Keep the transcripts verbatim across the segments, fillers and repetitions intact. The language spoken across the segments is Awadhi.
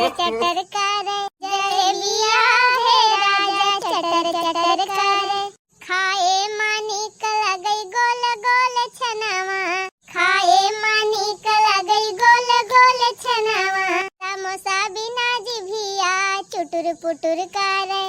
चटर करे जलेबिया हे राजा, चटर चटर करे। खाए मा नीक लगई गोल गोल छनवा, खाए मा नीक लगई गोल गोल छनवा। समोसा बिना जिभिया चुटुर पुटुर करे।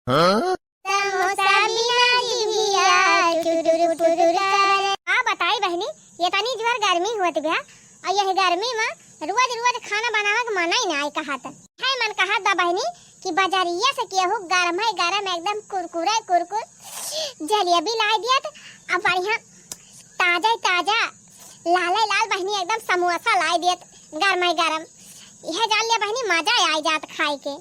हाँ? समोसा बिना जिभिया चुटुर पुटुर करे। का बताई बहिनी, एतनी जोर गर्मी होत बा, अउर यह गर्मी मा रोज रोज खाना बनावे के मन ही नाई कहत। है मन कहत बा बहिनी कि बजरिया से केहू गरम है गरम एकदम कुरकुरे कुरकुर जलेबी लाई दियत, अउर बढ़िया ताजा ताजा लाले लाल बहिनी एकदम समोसा लाई दियत गरम है गरम। यह जान लिया बहिनी मजा आई जात खाए के।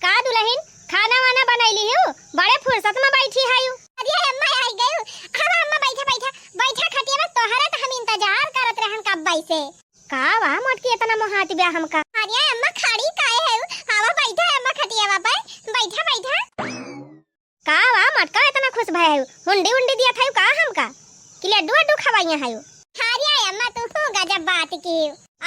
का दुलहिन, खाना वाना बनइली हउ? बड़े फुर्सत मा बैठी हउ। अरे अम्मा, आई गयू। आवा अम्मा, बैठा, बैठा, बैठा खटिया मा, तोहरे त हम इंतजार करत रहन कब्बे से। का वा मोटकी, एतना मोहात ब्या हमका? अरे अम्मा, खड़ी काहे हउ? आवा बैठा अम्मा खटिया पे, बैठा, बैठा। का वा मोटका, एतना खुश भय हउ? हुंडी उंडी दियत हउ का हमका? कि लड्डू अड्डू खवाइया हउ? अरे अम्मा, तू हूँ गजब बात की।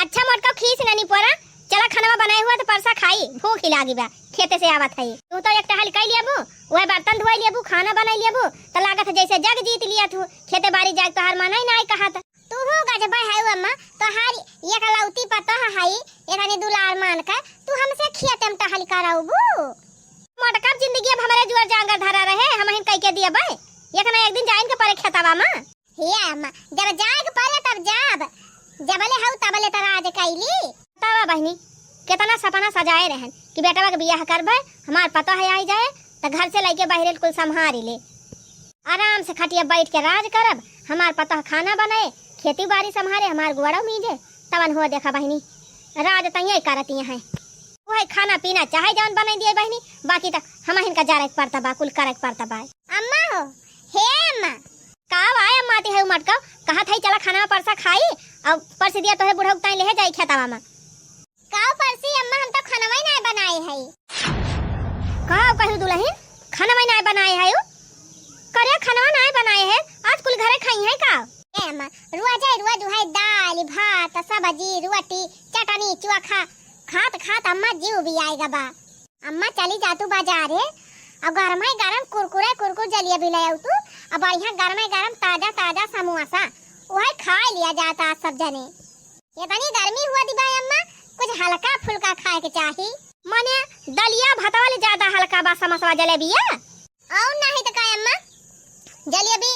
अच्छा मोटका, खीस ननी पोरा, चला खनवा बनाए हुआ त परसा खाई, भूख ही लागी बा, खेते से आवत है। तू तो एक टहल कई लियाबू, वह बर्तन धोई लियाबू, खाना बनाई लियाबू, त लागत है जैसे जग जीत लिया तू, खेते बारी जाए तोहार मन ही नाई कहत। तू हूँ गजब है अम्मा, तोहार एकलौती पतोह है, एतनी दुलार मान के तू हमसे खेते में टहल कराउबू। मोटका, जिंदगी अब हमरे जुआर जांगर धरा रहे, हमहिन कई के दियबे, एक ना एक दिन जाइन के परे खेतवा मा। हे अम्मा, जब जाए के परे तब जाब, जबले हऊ तबले त राज कैली। बतावा बहिनी, केतना सपना सजाए रहन कि बेटवा के बियाह करबे, हमार पतोह आई जाए, त घर से लइके बहिरे कुल संभारी ले। आराम से खटिया बैठ के राज करब, हमार पतोह खाना बनाए, खेती बारी संभारे, हमार गुआड़ो मीजे, तवन हो देखा बहिनी, राज तइये करतिया हैं। वही खाना पीना चाहे जवन बनाई दिए बहिनी, बाकी त हमहिन का जारे के पड़ता बा, कुल करे के पड़ता बा। अम्मा हो, हे अम्मा। का वाय अम्मा ती है उमटका, कहत है चला खाना परसा खाई, अउ परसी दिया तोहरे बुढ़ऊ ताई लेहे जाई खेतवा मा। का परसी अम्मा, हम तो खानवा ही नाय बनाए है। का कहू दुलहिन, खानवा ही नाय बनाए है? करे खानवा नाय बनाए है, आज कुल घरे खाई है का? ए अम्मा, रोज है रोज उहे दाल, भात, सब्जी, रोटी, चटनी, चोखा खात खात अम्मा जीव भी आएगा बा। अम्मा चली जा तू बाजारे, अउ गरमाई गरम कुरकुरे कुरकुर जलेबी ले आऊ तू, अउ बढ़िया गरमाई गरम ताजा ताजा समोसा, उहे खाए लिया जाता आज सब जने। एतनी गर्मी हुआ दी बा अम्मा, कुछ हल्का फुल्का खाए के चाही। मने दलिया भतवा ले ज्यादा हल्का बा समोसवा जलेबिया? अउ नाही त का अम्मा, जलेबी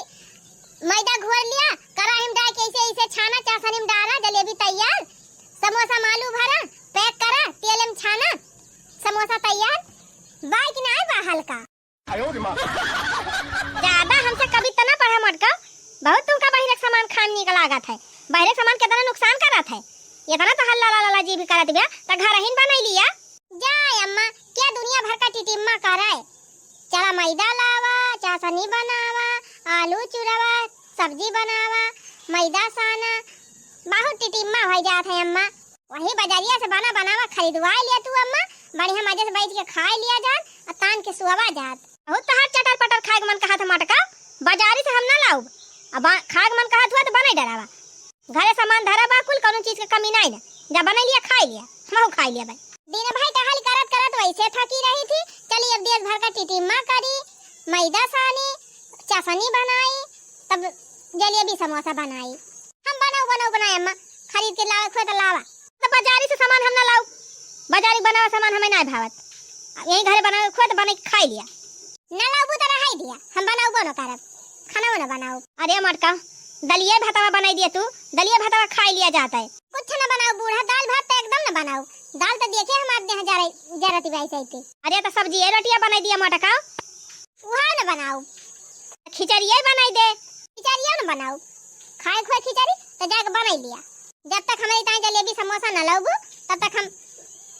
मैदा घोर लिया, कराही में डाल के ऐसे ऐसे छाना, चासनी में डाला, जलेबी तैयार। समोसा मा आलू भरा, पैक करा, तेल में छाना, समोसा तैयार। बाई कि नाही बा हल्का। ज्यादा हमसे कविता ना पढ़ा मोटका, बहुत तुमका बहिरे के सामान खान नीक लागत है। बहिरे के सामान केतना नुकसान करत है। एतना तो हल्ला ला ला ला जी भी करत बिया, त घरहिन बनाई लिया। जा अम्मा, क्या दुनिया भर का टिटिम्मा करे? चला मैदा लावा, चासनी बनावा, आलू चुरावा, सब्जी बनावा, मैदा साना, बहुत टिटिम्मा होइ जात है अम्मा। वही बजरिया से बना बनावा खरीदवाए लिया तू अम्मा, बढ़िया मजे से बैठ के खाए लिया जात, अउ तान के सुअवा जात। बहुत तहार चटर पटर खाए के मन कहत है मोटका, बजारी से हम ना लाउब। अब बा-, खाए के मन कहत हुआ त बनाई डरावा। घरे सामान धरा बा कुल, कउनो चीज के कमी नाई ना। जा बनाई लिया, खाई लिया, हमहू खाई लिया भाई। दिन भर टहल करत करत वैसे थकी रही थी, चली अब देश भर का टिटिम्मा करी, मैदा सानी, चासनी बनाई, तब जलेबी समोसा बनाई। हम बनाऊ बनाऊ बनाए अम्मा, खरीद के लावे खोए त लावा। त बजारी से सामान हम ना लाऊ, बजारी बनावा सामान हमें ना भावत। अब यही घरे बनावे खोए त बना के खाई लिया। ना लाबू त रहाई दिया, हम बनाऊ बनो करब, खाना ना बनाऊ। अरे मोटका, दलिया भातवा बनाई दिया तू, दलिया भातवा खाई लिया जाता है। कुछ ना बनाऊ बूढ़ा, दाल भात त एकदम ना बनाऊ। दाल त देखे हमार देह जरा, जरती बाई सही। अरे त सब्जी है, रोटिया बनाई दिया मोटका। उहा न बनाऊ। खिचड़िया बनाई दे। खिचड़िया न बनाऊ। खाए खुए खिचड़ी त जाके बनाई लिया। जब तक हमरे ताई जलेबी समोसा न लाउबू, तब तक हम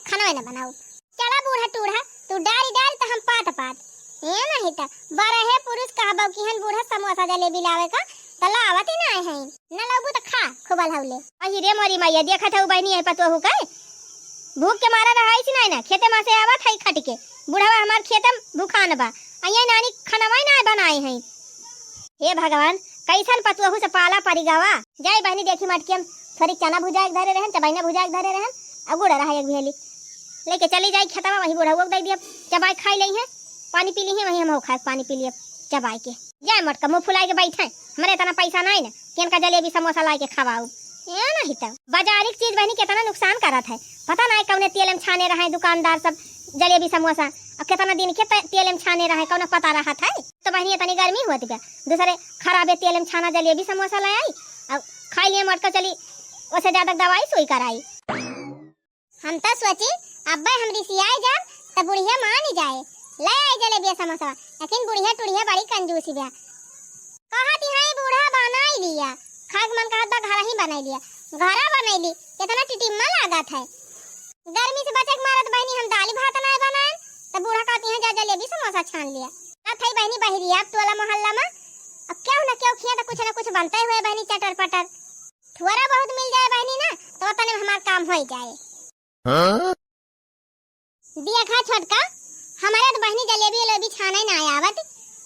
खानवे न बनाऊ। चला बूढ़ा टूढ़ा, तू डारी डारी त हम पात पात। ए नहीं त बरहे पुरुष कहबो कि हन बूढ़ा समोसा जलेबी लावे का, त लावत ही नाय है। न लाउबू त खा, खूब अलहौले। अही रे मोरी मैया, देखत हऊ बहिनी है पतोहू के। भूख के मारा रहाइस नाई ना, खेते मा से आवत है खट के। बुढ़वा हमार खेते में भूखान बा। अइया नानी खनवा ही नाई बनाए हैं। हे भगवान, कैसन पतोहू से पाला परि गवा। जाई बहिनी देखी मटकिया में थोड़ी चना भुजाए के धरे रहन, चबैना भुजाए के धरे रहन, अउ गुड़ रहा एक भेली। लेके चली जाई खेतवा, वहीं बुढ़ऊ दइ दिया, चबाई खाई लेइहैं, पानी पी लिहैं, वहीं हमहू खाए पानी पी लिया चबाई के। जाए मोटका मुँह फुलाए के बैठे, हमरे इतना पैसा नाहीं न कि इनका जलेबी समोसा लाए के खवाऊ। ए नहीं तो बाजारी के चीज बहिनी कितना नुकसान करत है, पता नाहीं कौने तेल में छाने रहे दुकानदार सब जलेबी समोसा, अउ कितना दिन के ते-, तेल में छाने रहे, कौनो पता रहत है। तो बहिनी इतनी गर्मी होत बा, दूसरे खराबे तेल में छाना जलेबी समोसा ले आई, अउ खाई लिए मोटका चली, ओसे ज्यादा दवाई सुई कराई। हम तो सोची, अब्बे हम रिसियाई जाब, त बुढ़िया मानी जाए, ले आई जलेबिया समोसा। लेकिन बुढ़िया टुढ़िया बड़ी कंजूसी बा। कहत है बूढ़ा बनाई लिया, खाए के मन कहत बा घर ही बनाई लिया। घरा बनाई ली, कितना टिटिम्मा लागत है। गर्मी से बचे के मारत बहिनी हम दाली भात नाय बनाएन, त बूढ़ा कहती हैं जा जलेबी समोसा छान लिया। अब थई बहिनी बहिरी अब टोला मोहल्ला में, अब केहू न केहू खिया त कुछ न कुछ बनते हुए बहिनी चटर पटर। थोड़ा बहुत मिल जाए बहिनी ना, तो तने हमार काम होई जाए। हाँ? देखा छोटका, हमारे तो बहिनी जलेबी उलेबी छाने ना आवत,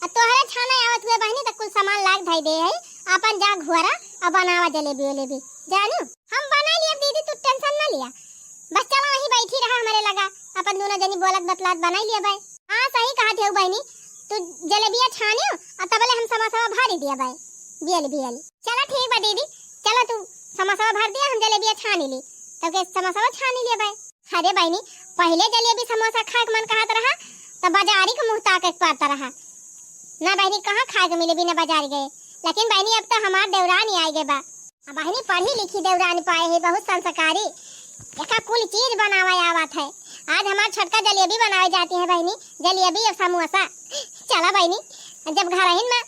आ तोहरे छाने आवत हुए बहिनी तो कुल सामान लाग धई दे है, अपन जा घोरा और बनावा जलेबी उलेबी, जानू? हम बनाई लिया दीदी, तू टेंशन ना लिया, बस चला वहीं बैठी रहा हमारे लगा, अपन दोनों जनी बोलत बतलात बनाई लिया भाई। हाँ सही कहा थे बहिनी, तू जलेबिया छानियो और तबले हम समोसा भरी दिया भाई, बियल बियल। चला ठीक बा दीदी, चला तू समोसा भर दिया, हम जलेबिया छानी ली, तब के समोसा छानी लिया भाई। अरे बहिनी, पहिले जलेबी समोसा खाए के मन कहत रहा, त बाजारी के मुँह ताके के पड़त रहा। ना बहिनी, कहाँ खाए के मिले बिना बाजार गए। लेकिन बहिनी, अब तो हमार देवरानी आए गए बा। अब बहिनी, पढ़ी लिखी देवरानी पाए है, बहुत संस्कारी। एका कुल चीज बनावे आवत है। आज हमार छोटका जलेबी बनावे जाती है बहिनी, जलेबी और समोसा। चला बहिनी, जब घरहिन में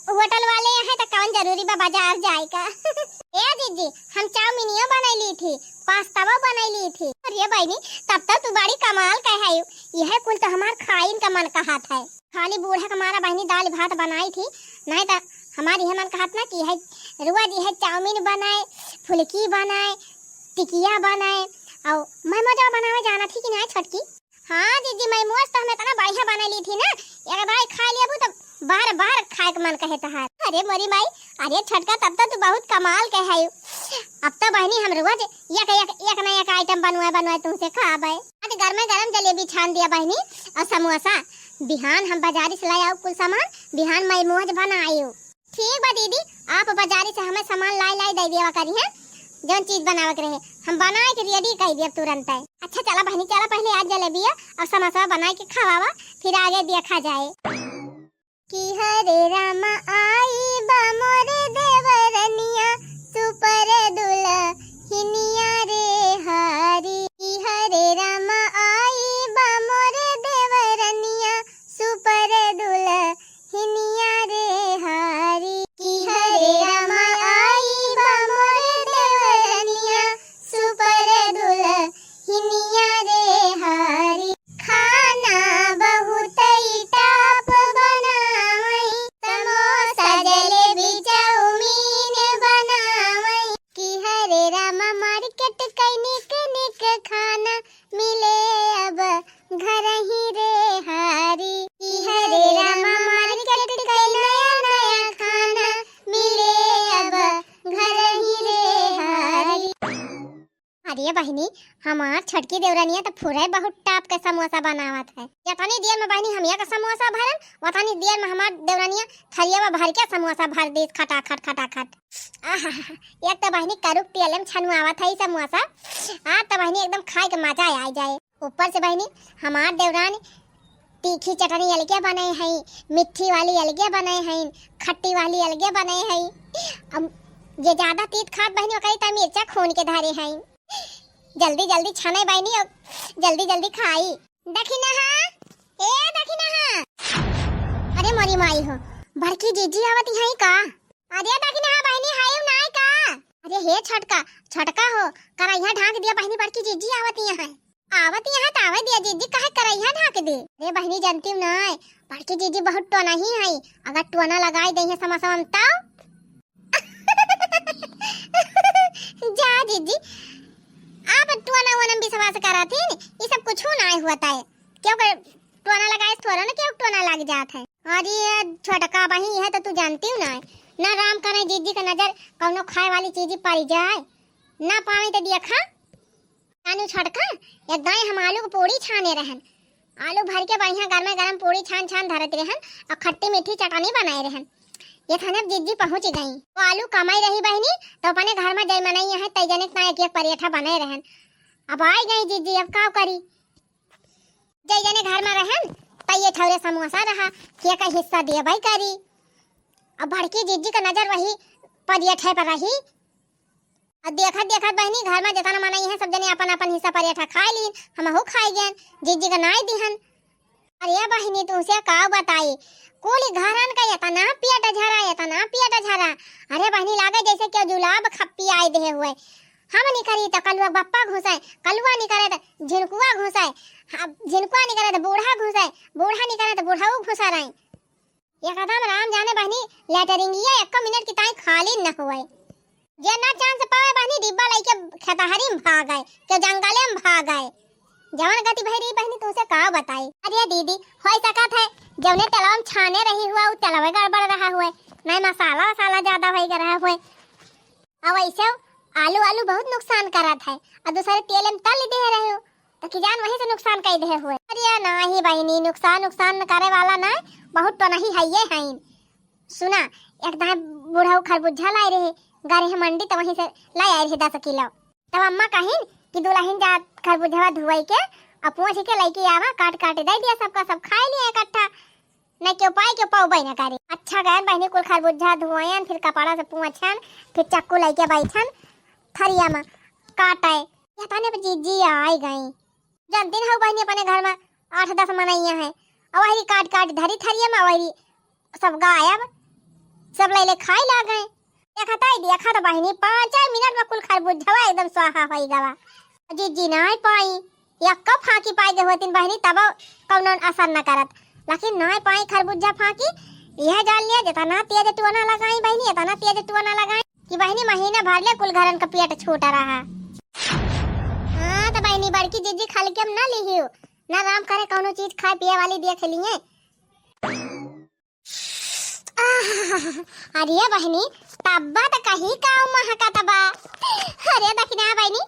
होटल वाले हैं तो कौन जरूरी बा बाजार जाए का। ए दीदी, हम चाउमीनियो बनैली थी, पास्तावो बनैली थी। अरे बहिनी, तब तो तू बड़ी कमाल के है, यह कुल तो हमार खाइन का मन कहत है। खाली बूढ़ा का मारा बहिनी दाल भात बनाई थी, नहीं तो हमार यह मन कहत ना कि यह रोज यह चाउमीन बनाए, फुलकी बनाए, टिकिया बनाए, और मैं मजा बनावे जाना थी कि नहीं छोटकी। हाँ जीजी, मैं मोज तो हम इतना बढ़िया बनैली थी ना, एक बार खा लेबू तो बार बार खाए के मन कहे तहार। अरे मोरी माई, अरे छोटका, तब तो तू बहुत कमाल के है। अब तो बहिनी हम रोज एक, एक, एक ना एक आइटम बनवाए बनवाए तुमसे खाबे। आज गरमे गरम जलेबी छान दिया बहिनी और समोसा। बिहान हम बाजारी से लाए आऊ कुल सामान, बिहान मैं मोज बनायू। ठीक बा दीदी, आप बाजारी से हमें सामान लाई लाई दे दिया करी हैं, जौन चीज बनावे के रहे हम बनाए के रेडी कर दिया तुरंत। अच्छा चला बहिनी, चला पहले आज जलेबिया और समोसा बनाए के खवावा, फिर आगे देखा जाए। कि हरे राम आई बा मोरे देवरनिया, सुपर दुलहिनिया रे हारी। कि हरे राम आई बा मोरे देवरनिया, सुपर दुलहिनिया रे हारी। कि हरे राम आई बा मोरे देवरनिया, सुपर दुलहिनिया रे हारी। खाना बहुत ही टॉप बनावई, समोसा जलेबी चाउमीन बनावई। कि हरे रामा मार्केट कई निक निक खाना मिले अब घर ही रे हारी। कि हरे रामा मार्केट कई नया नया खाना मिले अब घर ही रे हारी। अरे बहिनी, हमार छोटकी देवरनिया तो फुरे बहुत टाप के समोसा बनावत है। इतनी देर में बहिनी हम एक समोसा भरन, उतनी देर में हमार देवरनिया थरिया में भर के समोसा भर दीस खटाखट खटाखट। आहा, एक तो बहिनी करुक तेल में छनुआवत है ई समोसा, आ तो बहिनी एकदम खाए के मजा आ जाए। ऊपर से बहिनी हमार देवरानी तीखी चटनी अलगे बने हैं, मिट्ठी वाली अलगे बने हैं, खट्टी वाली अलगे बने हैं। अब जे ज्यादा तीत खात बहिनी ओकरी त मिर्चा खून के धरे हैं। जल्दी जल्दी छने बहिनी और जल्दी जल्दी खाई। दखिनहा, ए दखिनहा। अरे मोरी माई हो, बड़की जीजी आवत हैं का? अरे दखिनहा बहिनी हाय नाय का? अरे हे छोटका, छोटका हो, करैया ढाँक दिया बहिनी बड़की जीजी आवत हैं। आवत यहाँ त आवे दिया जीजी, काहे करैया ढाँक दे? रे बहिनी, जानती हूँ ना, बड़की जीजी बहुत टोना ही है, अगर टोना लगाई दे है समोसा में तब। जा जीजी, आप टोना वोना में विश्वास करा थी, ये सब कुछ ना हुआ था, क्यों कर टोना लगाए थोड़ा ना, क्यों टोना लग जात है। अरे छोटका बहिनी, यह तो तू जानती हूँ ना, ना राम करे जीजी का नजर कौनो खाए वाली चीज पड़ जाए, ना पावे तो देखा। जानू छोटका, एक दाईं हम आलू क पूड़ी छाने रहन। आलू भर के बढ़िया गरमे गरम पूड़ी छान छान धरत रहन अउर खट्टी मीठी चटनी बनाए रहन। ये थाने अब जिज्जी पहुँच गईं। तो आलू कमाई रही बहिनी, तो अपने घर मा जई मनई अहैं, तई जने क ताईं एक एक परेठा बनाए रहन। अब आइ गईं जिज्जी, अब का करी? जई जने घर मा रहन, तई ये ठौरे समोसा रहा, केका हिस्सा देबइ करी। अब बड़की जिज्जी क नजर वही परेठे पर रही। अब देखत देखत बहिनी, घर मा जेतना मनई हैं, सब जने अपन अपन हिस्सा परेठा खाइ लीन, हमहू खाइ गएन, जिज्जी क नाई दिहन। अरे बहिनी, तुमसे का बताई, कुल घरन क एतना पेट झरा, एतना पेट झरा। अरे बहिनी, लागे जैसे केउ जुलाब खप्पी आइ देहे हुए। हम निकरी त कलुआ बप्पा घुसै, कलुआ निकरे त झिनकुआ घुसै, अब झिनकुआ निकरे त बूढ़ा घुसै, बूढ़ा निकरे त बुढ़ऊ घुसरैं। एकदम राम जाने बहिनी, लेटरिंगिया एक्को मिनट की ताईं खाली न हुए। जे ना चांस पावे बहिनी, डिब्बा लइके खेतहरी में भागै, केउ जंगले में भागै। जवन गति भई रही बहिनी, तुमसे का बताई। अरे दीदी, होइ सकत है, जउने तेलवा में छाने रही हुआ, उ तेलवे गड़बड़ रहा हुए, नहीं मसाला वसाला ज्यादा होइ गए रहा हुए। अब ऐसे आलू, आलू बहुत नुकसान करत है, अउर दूसरे तेल में तल देहे रहे हो, तो कि जान वहीं से नुकसान कइ देहे हुए। अरे नाही बहिनी, नुकसान, नुकसान करे वाला ना, बहुत तो नहीं है ये है। सुना, एक दाईं बुढ़ऊ खरबुज्जा लाए रहे, गए रहे मंडी, तो वहीं से लाए आए रहे दस किलो। तब अम्मा कहिन कि दुलहिन जा खरबुज्जवा धुआई के अउर पोंछ के लइके आवा, काट काट दइ दिया सबका, सब खाइ लिया इकट्ठा। न केउ पाई, केउ पउबइ न करे। अच्छा गएन बहिनी, कुल खरबुज्जा धुआयन, फिर कपड़ा से पोंछन, फिर चक्कू लइके बइठन थरिया मा काटइ। एतने पे जिज्जी आइ गईं। जानतिन हउ बहिनी, अपने घर मा आठ दस मनइया हैं, अउ वही काट काट धरी थरिया मा, वही सब गायब, सब लइले खाइ लागइँ। देखत ही देखत बहिनी, पाँचे मिनट मा कुल खरबुज्जवा एकदम स्वाहा होइ गवा। जिज्जी नाहीं पाईं, एक्को फाँकी पाइ गए होतिन बहिनी, तबो कउनो असर न करत, लेकिन नाहीं पाईं खरबुज्जा फाँकी। इहे जान लिया, जेतना तेज टोना लगाईं बहिनी, एतना तेज टोना लगाईं कि बहिनी, महीना भर ले कुल घरन क पेट छूट रहा। हाँ, त बहिनी, बड़की जिज्जी खलके म न लिहियो, न राम करे कउनो चीज खाए पिए वाली देख लिहें। आह, अरे बहिनी, तब्बा त कहीं काउ महकत बा। अरे दखिना बहिनी,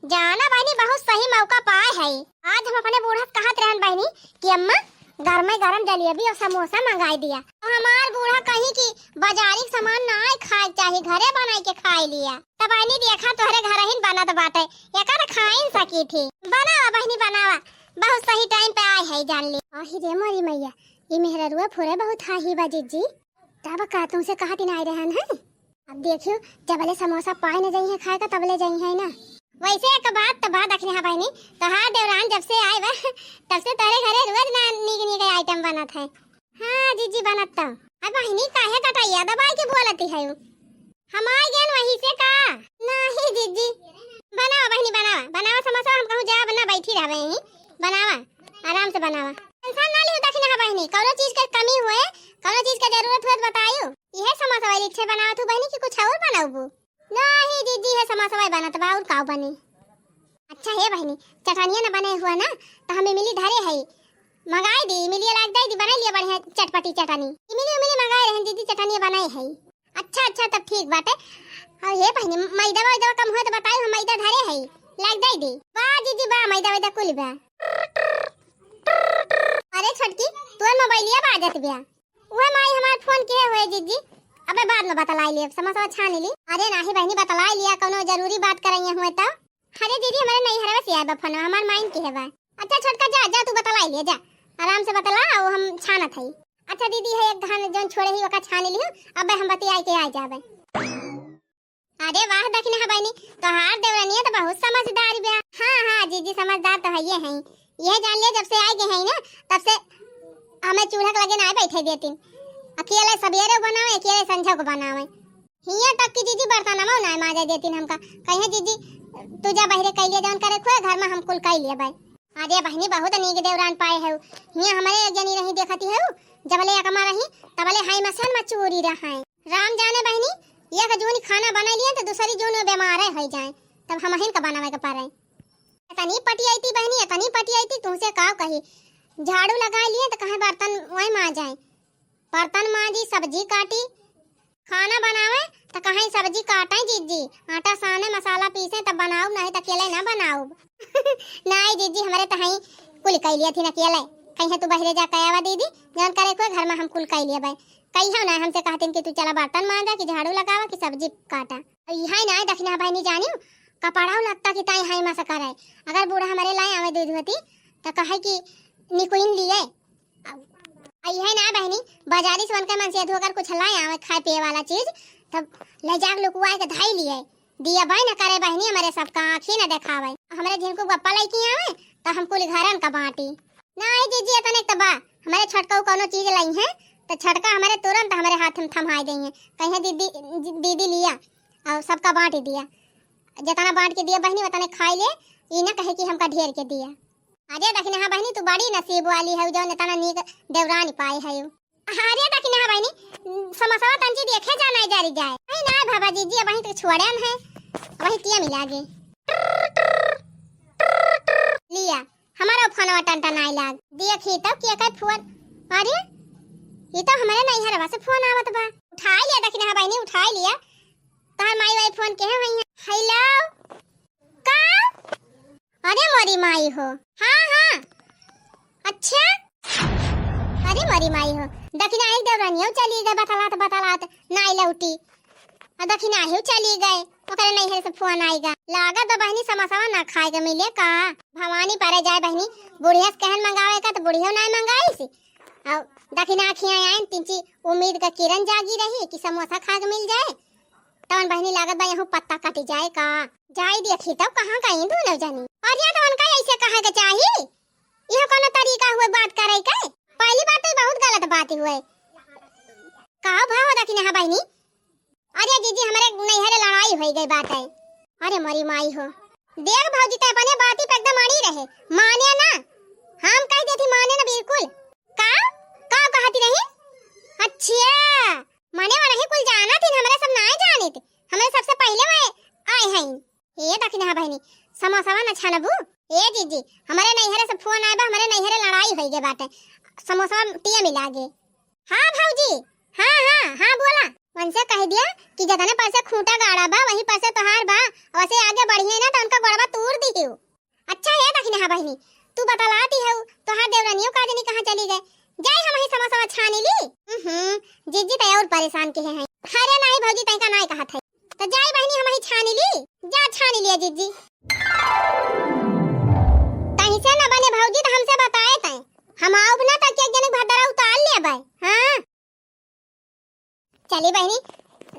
जाना बहिनी, बहुत सही मौका पाए है। आज हम अपने बूढ़ा से कहत रहन बहिनी कि अम्मा, गरमे गरम जलेबी अउर समोसा मंगाइ दिया। तो हमार बूढ़ा कहीं कि बाजारी क सामान नाहीं खाए क चाही, घरे बनाइ के खाइ लिया। तब बहिनी देखा, तोहरे घरहिन बनत बाटे, एका त खाइन सकी थी। बनावा बहिनी, बनावा, बहुत सही टाइम पे आए है, जान ली। आही रे मोरी मैया, ई मेहररुआ फुरे बहुत हाही बा जिज्जी। तब का तुमसे कहा दिन आए रहन हैं? अब देखियो, जबले समोसा पाए न जइहें खाए का, तबले जइहें ना। वैसे एक बात त बात दखिना बहिनी, तोहार देवरान जब से आए बा, तब से तोहरे घरे रोज ना नीक नीक आइटम बनत है। हाँ जिज्जी, बनत त। अब बहिनी, काहे कटैया दबाई के बोलती है? हम आइ गएन वहीं से का? नाहीं जिज्जी, बनावा बहिनी, बनावा, बनावा समोसा, हम कहूँ जाब ना, बैठी रहबे यहीं, बनावा, आराम से बनावा। टेंशन ना लिहू दखिना बहिनी, कउनो चीज के कमी हुए, कउनो चीज के जरूरत हुए त बतायू। इहे समोसा वाली इच्छे बनावत हूँ बहिनी कि कुछ अउर बनउबू? नाहीं जिज्जी, इहे समोसा वाली बनत बा, अउर का बनी? अच्छा हे बहिनी, चटनिया न बने हुआ ना, त हम इमली धरे है, मंगाइ दी, इमलिया लाग जाई दी, बनाइ लिया बढ़िया चटपटी चटनी। इमली उमली मंगाए रहन जिज्जी, चटनिया बनाए है। अच्छा, अच्छा, तब ठीक बाटे। अउर हे बहिनी, मैदा वैदा कम होए त बताई, हम मैदा धरे है, लाग जाई दी। बा जिज्जी बा, मैदा वैदा कुल बा। अरे छोटकी, तोर मोबाइलिया बाजत बा। उहे माई हमार फोन किहे हुए जिज्जी, अबे बाद मा बतलाइ लेब, समोसा छान ली। अरे नाहीं बहिनी, बतलाइ लिया, कउनो जरूरी बात करइया हुए त। अरे दीदी, हमरे नैहरवे से आए बा फोनवा, हमार माइन किहे बा। अच्छा छोटका, जा, जा, तू बतलाइ ले, जा, आराम से बतला, अउ हम छानत हई। अच्छा दीदी, है एक घान जउन छोड़े ही, ओका छान लिहू, अबे हम बतियाइ के आ जाबे। अरे वाह, दखिना बहिनी, तोहार देवरनिया त बहुत समझदार बा। हाँ, हाँ, जिज्जी समझदार त हइये हैं। इहे जान लिया, जब से आइ गए हैं ना, तब से हमें चूल्हा के लगे नाहीं बैठे देतिन। अकेले सबेरे बनावे, अकेले संझा को बनावे। हियाँ तक कि जिज्जी बर्तनवा नाहीं माजे देतिन हमका। कहिए, "जिज्जी, तू जा बहरे कइ लिया जउन करे खोए, घर मा हम कुल कइ लिया बाई।" अरे बहिनी, बहुत नीक देवरान पाए हउ। हियाँ हमरे एक जनी रही देखती हउ, जबले एकमा रही, तबले हाई मसन मा चूरी रहइ। राम जाने बहिनी, एक जून खाना बनाइ लिया त दूसरी जून मा बेमारे होइ जाए, तब हमहिन का बनावे के परे। एतनी पटियाइती बहिनी, एतनी पटियाइती, तुमसे का कही। झाड़ू लगाइ लिए त कहे बर्तन वही माजे, बर्तन माजी, सब्जी काटी, खाना बनावे त कहे सब्जी काटे जिज्जी, आटा साने, मसाला पीसे तब बनाउब, नाहीं त अकेले ना बनाउब। नाई जीजी, हमरे त हई कुल कइ लिया थी न किया ले। कहिया तू बहरे जाके आवा दीदी, जौन करे कोई घर में हम कुल कइ लिया बाय। कहिया ना हमसे कहतिन कि तू चला बर्तन मांजा, कि झाड़ू लगावा, कि सब्जी काटा। इहाई ना दखिना बहिनी जानियो, कपड़ा लत्ता की ताई हाई मा से करे। अगर बूढ़ा हमरे लाए आवे दूध होती, त कहे कि निकुइन लिए। आ इहे ना बहिनी, बाजारी से उनके मन से अधो अगर कुछ लाए आवे खाए पिए वाला चीज, तब ले जाके लुकुआए के धाई लिए। दिया बाय न करे बहिनी, हमरे सबका आँखी न देखावे। हमरे झिनकू गप्पा लइकी आवे, त हम कुल घरन का बाँटी। नाई जीजी, एतने त बा, हमरे छोटका कौनो चीज लइहें, त छोटका हमरे तुरंत हमरे हाथ में थमाई देइहें। कहिहें, "दीदी, दीदी लिया, अउर सबका बाँटी दिया।" जेतना बाँट के दिया बहिनी, ओतने खाई ले, ई न कहे कि हमका ढेर के दिया। अरे दखिनहा बहिनी, तू बड़ी नसीब वाली है, जौन एतना नीक देवरानी पाए है। अरे दखिनहा बहिनी, समोसवा तंची देखे जा, नाई जारी जाए। नहीं ना बाबा जीजी, अबहीं तो छोड़े न है, अबहीं तिया मिला गे। लिया, हमारा फोनवा टन टन आए लाग। देखी तो के का फोन। अरे, ये तो हमारे नैहरवा से फोन आवत बा। उठाई लिया दखिनहा बहिनी, उठाई लिया। तोहार माई वाई फोन के है वही है। हेलो, का? अरे मोरी माई हो। हाँ, हाँ। अच्छा? अरे मोरी माई हो। दखिनहा एक देवरानियो चली गए, बतलात, बतलात, नाई लौटी। आ दखिनहा ही चली गए, ओकरे नैहर से फोन आइगा। लागत बा बहिनी समोसवा ना खाए के मिले का? भवानी परे जाए बहिनी, बुढ़िया से कहन मंगावे का, त बुढ़ियो ना मंगाई सी। अउ दखिनहा खिया आइन, तिनची उम्मीद का किरण जागी रही कि समोसा खा के मिल जाए। तवन बहिनी लागत बा यहू पत्ता कटि जाए का। जाई देखी तब कहाँ गई दोनों जनी। अरे तो उनका ऐसे कहे के चाही, यह कोनो तरीका हुए बात करे के? पहली बात तो बहुत गलत बात हुए। का भाव दखिनहा बहिनी? अरे जीजी, हमरे नैहरे लड़ाई होई गई बात है। अरे मोरी माई हो। देख भौजी, ते अपने बाती पे एकदम अड़ी रहे, माने ना। हम कह देती माने ना बिल्कुल। का? का कहती रही? अच्छा, माने वो नहीं कुल जाना थी, हमरे सब नाय जाने थे। हमरे सबसे पहले वो आए हैं। ए दखिनहा बहिनी, समोसवा न छानबू? ए जीजी, हमरे नैहरे से फोन आए बा, हमरे नैहरे लड़ाई होई गए बाटे। समोसवा तिया मिला गे। हाँ भौजी, हाँ, हाँ, हाँ, बोला। उनसे कह दिया कि जतने पर से खूंटा गाड़ा बा, वहीं पर से तोहार बा, वैसे आगे बढ़िए ना तो उनका गोड़वा तोड़ दिहियो। अच्छा है दखिनहा बहिनी, तू बतलाती है, तोहार देवरानियों का जनी कहाँ चली गए? जाए हम ही समोसवा छानी ली। हम्म, जीजी तय और परेशान के हैं। अरे नहीं भौजी, तय का नहीं कहा था। तो जाए बहिनी हम ही छानी ली, जा छानी लिया जीजी। तही से न बने भौजी तो हमसे बताए तय, हम आउब ना तक एक जने भदरा उतार ले भाई। हाँ। चली बहिनी,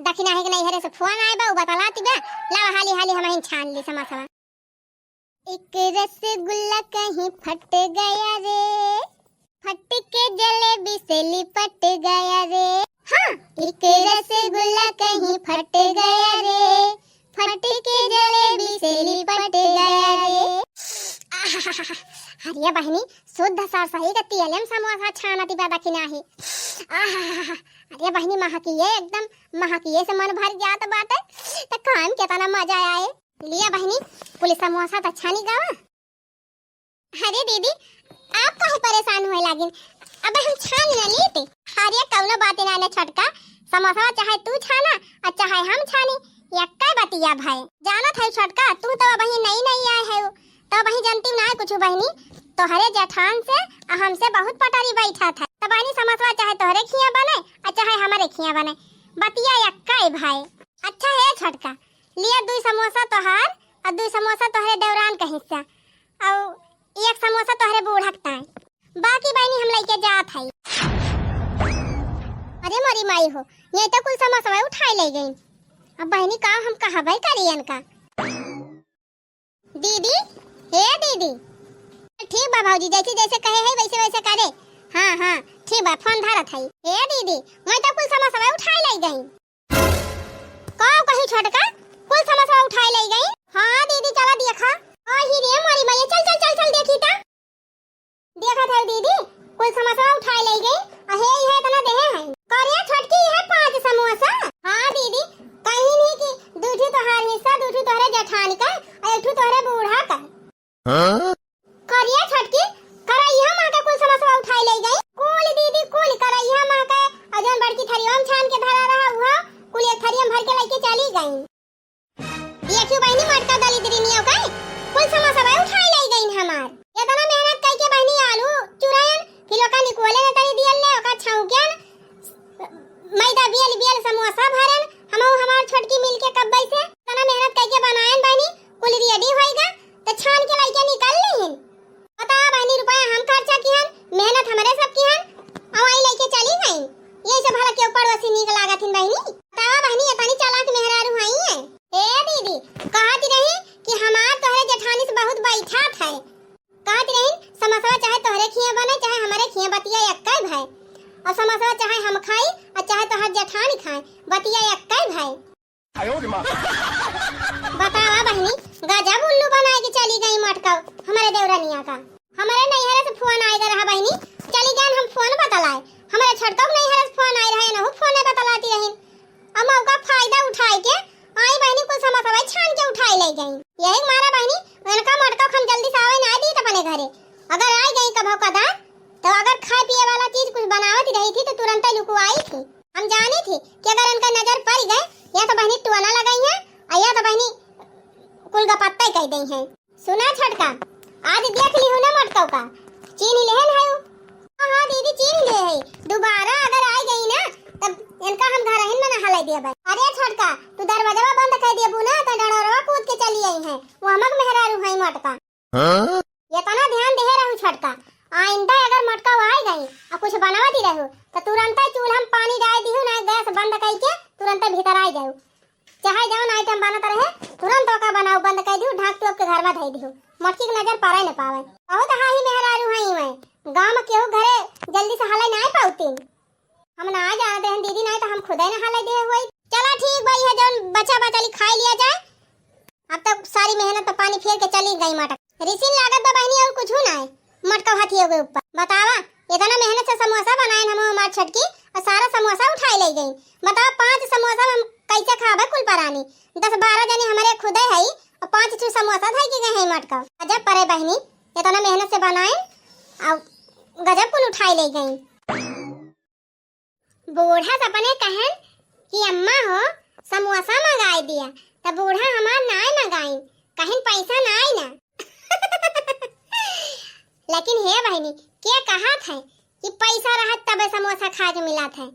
दखिनहा के नैहरे से फोन आए बा, उ बतलाती बा, लावा हाली हाली हमहिन छान ली समोसवा। एक रसगुल्ला कहीं फट गया रे, फट के जलेबी से लिपट गया रे। हाँ, एक रसगुल्ला कहीं फट गया रे, फट के जलेबी से लिपट गया रे। अरे बहिनी, शुद्ध सरसही का तेले में समोसा छानती बा दखिनहा ही। आहा, अरे बहिनी, महकिए एकदम, महकिए से मन भर जात बाटे। त खाए में केतना मजा आए। लिया बहिनी, कुल समोसा त छानी गवा। अरे दीदी, आप काहे परेशान होए लागिन? अब हम छान न लीते। अरे कौनो बात ना, ना छोटका, समोसा चाहे तू छाना और चाहे हम छानी, यक्का बतिया भाई। जानत है छोटका, तू तो अबही नई नई आए है, तो अबही जानती ना कुछ बहिनी, तोहरे जेठान से आ हमसे बहुत पटरी बैठा था। तब बहिनी समोसा चाहे तोहरे खिया बने और चाहे हमारे खिया बने, बतिया यक्का है भाई। अच्छा है छोटका, लिया दुई समोसा तोहार और दुई समोसा तोहरे देवरान का हिस्सा। अउ एक समोसा तोहरे बूढ़ा के ताई। बाकी बहिनी हम लइके जात हई। अरे मोरी माई हो, ये तो कुल समोसा उठाई ले गई। अब बहिनी का हम कहबे करी इनका। दीदी, हे दीदी। ठीक बा भौजी, जैसे जैसे कहे है वैसे वैसे करे। हाँ, हाँ, ठीक बा, फोन धरत हई। हे दीदी, मैं तो कुल समोसा उठाई ले गई। का कही छोटका, कुल समोसा उठाए ले गई? हाँ दीदी, चला देखा। अही रे मोरी मैया, चल, चल, चल, चल, देखी ता। देखत है दीदी, कुल समोसा उठाए ले गई। अहे, इहे इतना देहे हैं। करे छोटकी, इहे पाँच समोसा? हाँ दीदी, कहीं नहीं कि दू ठू तोहार हिस्सा, दू ठू तोहरे जेठानी का, और एक ठू तोहरे बूढ़ा का। हाँ? करिया छोटकी, करैया माँ के कुल समोसवा उठाई ले गई। कुल दीदी, कुल करैया माँ के, और जौन बड़की थरिया में छान के धरा रहा, उहो कुल एक थरिया में भर के लेके चली गई। देखियो बहिनी, मटका दलिद्री नियो के कुल समोसवा उठाई ले कुल ready होइगा, त छान के लइके निकल लिहिन। बतावा बहिनी, रुपया हम खर्चा किहन, मेहनत हमरे सब किहन, अउ आई लइके चली गइन। यही से भला केहू पड़ोसी नीक लागत हिन बहिनी। बतावा बहिनी, एतनी चालाक मेहरारू हई हैं। ए दीदी, कहत रही कि हमार तोहरे जेठानी से बहुत बैठत है। कहत रही, समोसवा चाहे तोहरे खिया बने, चाहे हमरे खिया, बतिया एक्कै भाई। अउ समोसवा चाहे हम खाई, अउ चाहे तोहर जेठानी खाए, बतिया एक्कै भाई। बतावा बहिनी, गजब उल्लू बनाए के चली गई मटकऊ हमरे देवरनिया का। हमरे नैहरे से फोन आए रहा बहिनी, चली गए हम फोन बतलाए। हमरे छोटकऊ के नैहरे से फोन आए रहा, एनहू फोन बतलाती रही। अब मौका फायदा उठाए के आई बहिनी, कुल समोसवा छान के उठाए ले गई। यही मारा बहिनी, उनका मटकऊ हम जल्दी से आवे ना दी अपने घरे। अगर आए गई कभो कदा, तो अगर खाए पिए वाला चीज कुछ बनावत रही थी तो तुरंत लुकुआई थी। हम जानी थी कि अगर उनका नजर पड़ गए, या तो बहिनी टोना लगाई है, और या तो बहिनी कुल गपत्ते कह दई है। सुना छोटका, आज देख लिहू ना मटकऊ का, चीन्ह लेहन है उ। हाँ, हाँ दीदी, चीन्ह ले है। दोबारा अगर आ गई ना, तब इनका हम घर ही में नहा ले दिया भाई। अरे छोटका, तू दरवाजा बंद कर दिया ना, तो डंडोरवा कूद के चली आई है। वो हमक मेहरारू है मटका। हाँ? इतना ध्यान दे रहू छोटका, आइंदा अगर मटका आ गई और कुछ बनावत ही रहू, तो तुरंत चूल्हा में पानी डाल दिहू ना, गैस बंद करके तुरंत भीतर आ जाऊ। चाहे जौन item बनत रहे, तुरंत ओका बनाऊ बंद कर दिहू, ढाक टोप के घर में धई दिहू, मटकी के नजर पड़े न पावे। बहुत हाही मेहरारू हई मैं, गाँव में केहू घरे जल्दी से हले नाई पाउतीन। हम ना जानत रहन दीदी, नाई तो हम खुदे ना हले दिहे होई। चला ठीक बा, यह जौन बचा बचली खाई लिया जाए। अब तक सारी मेहनत पे पानी फेर के चली गई मटक। रिसिन लागत बा बहिनी, और कुछ ना है। मटका हाथी हो गए ऊपर। बतावा, इतना मेहनत से समोसा बनाए हम हमार छटकी, और सारा समोसा उठाई ले गई। बतावा, पांच समोसा हम कैसे खाबे कुल परानी? दस बारह जने हमारे खुदे है, और पांच छह समोसा धई के गए हैं मटका। गजब परे बहिनी, इतना मेहनत से बनाए, और गजब कुल उठाई ले गई। बूढ़ा सपने कहन कि अम्मा हो, समोसा मंगाई दिया, त बूढ़ा हमार नाय मंगाइन, कहिन पैसा नाय ना। लेकिन हे बहिनी, के कहत है कि पैसा रहत तबे समोसा खाए के मिलत है?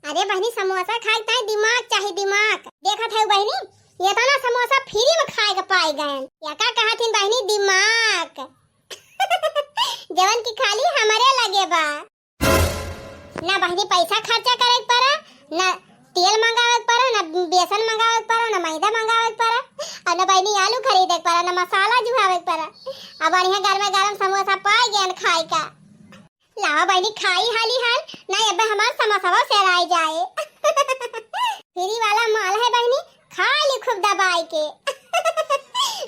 अरे बहिनी, समोसा खाए के ताई दिमाग चाही, दिमाग। देखत है बहिनी, इतना समोसा फ्री में खाए के पाए गए। या का कहत हिन बहिनी, दिमाग। जवन की खाली हमारे लगे बा। ना बहिनी पैसा खर्चा करे के पड़ा, ना तेल मंगावे के पड़ा, ना बेसन मंगावे के पड़ा, ना मैदा मंगावे के पड़ा, और ना बहिनी आलू खरीदे के पड़ा, ना मसाला जुहावे के पड़ा। अब बढ़िया गरमे गरम समोसा पाए गए खाए का। लावा बहिनी खाई हाली हाल, ना अब हमार समोसवा सेराई जाए। फ्री वाला माल है बहिनी, खा ली खूब दबाई के।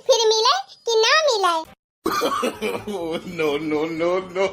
फिर मिले कि ना मिले। Oh, no, no, no, no।